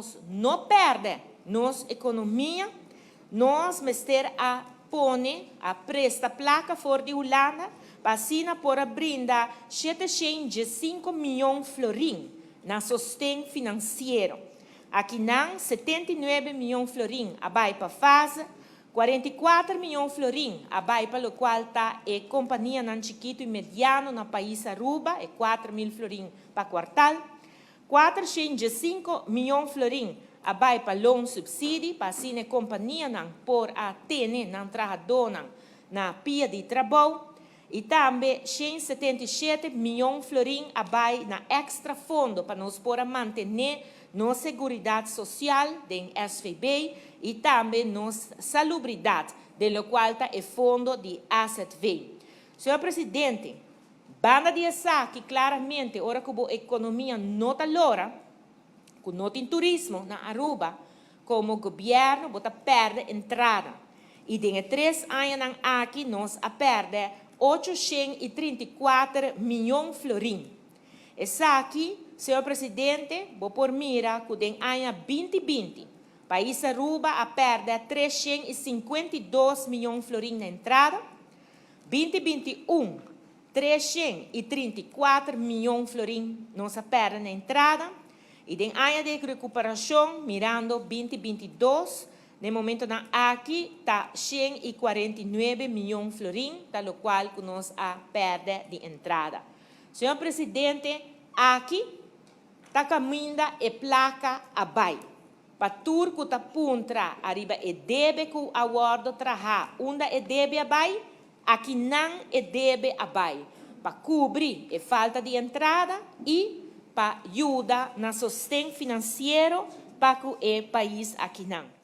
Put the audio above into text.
nos no perde nos economia, nos mester a pone a presta placa for di Hulanda pa asina por a brinda 705 miyon florin na sosten financiero. Akinan 79 miyon florin a bay pa fase, 44 miyon florin a bay pa locual ta e companianan chikito y mediano na pais Aruba, e 4 mil florin pa kwartaal. 405 miyon florin a bay pa loonsubsidie, pa asina e companianan por a tene nan trahadonan na pia di trabou. Y tambe 177 miyon florin a bay na extra fondo pa nos por a mantene nos seguridad social den SVB y tambe nos salubridad, den locual ta e fondo di AZV. Señor Presidente, banda di esaki, claramente, ora cu e economia no ta lora, cu no tin turismo na Aruba, como gobierno bo ta perde entrada. Y den 3 añanan aki nos a perde 834 miyon florin. Esaki, señor Presidente, bo por mira cu den aña 2020, pais Aruba a perde 352 miyon florin na entrada, 2021, 334 miyon florin nos a perde na entrada, y den aña di recuperacion, mirando 2022, na momentonan aki ta 149 miyon florin, ta locual cu nos a perde di entrada. Señor Presidente, aki ta caminda e placa a bay. Pa tur cu ta puntra ariba e debe cu a wordo traha, unda e debe a bay, akinan e debe a bay. Pa cubri e falta di entrada y pa yuda na sosten financiero pa e pais akinan.